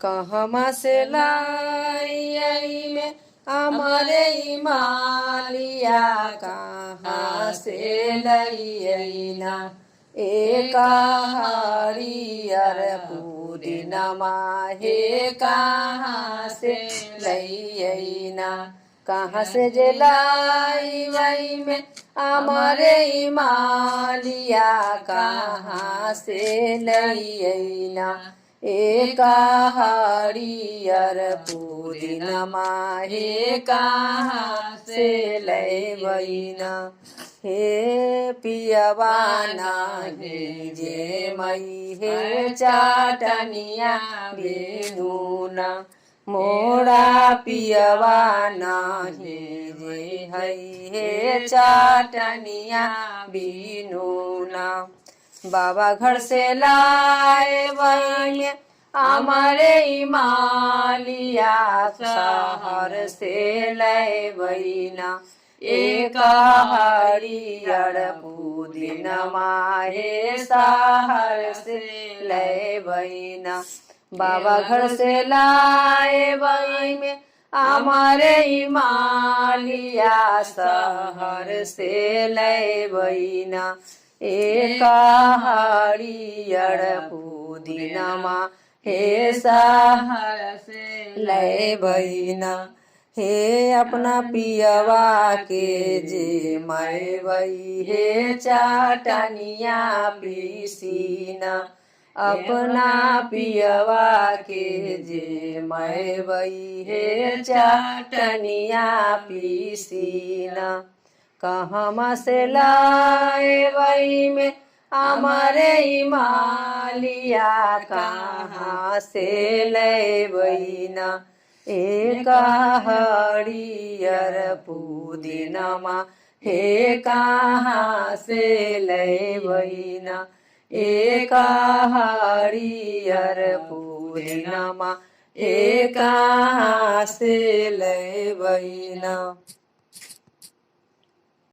कहमा से लाई में हमारे मालिया कहाँ से लैना। एक हरियर पुदीनमा हे कहाँ से लैना। कहाँ से जे लाई में हमारे मालिया कहाँ से लैना। एक हरियर पुदीनमा हे कहाँ से लैबैना। हे पियवा नाही जे मई हे चाटनिया बेनुना। मोरा पियवा नाही जे हई हे चाटनिया बिनुना। बाबा घर से लाए बहिन हमारे मालिया शहर से लाए बहिना। एक हरियर पुदीनमा हे शहर से लाए बहिना। बाबा घर से लाए बहिन हमारे मालिया शहर से लाए बहिना। एक हरियर पुदीनमा हे शहर से लैबैना। हे अपना पियवा के जे मैबई हे चाटनिया पीसीना। अपना पियवा के जे मैबई हे चाटनिया पीसीना। कहमा से लाए में हमारे मालिया कहाँ से लैबैना। एक हरियर पुदीनमा हे कहाँ से लैबैना। एक हरियर पुदीनमा हे कहाँ से लैबैना।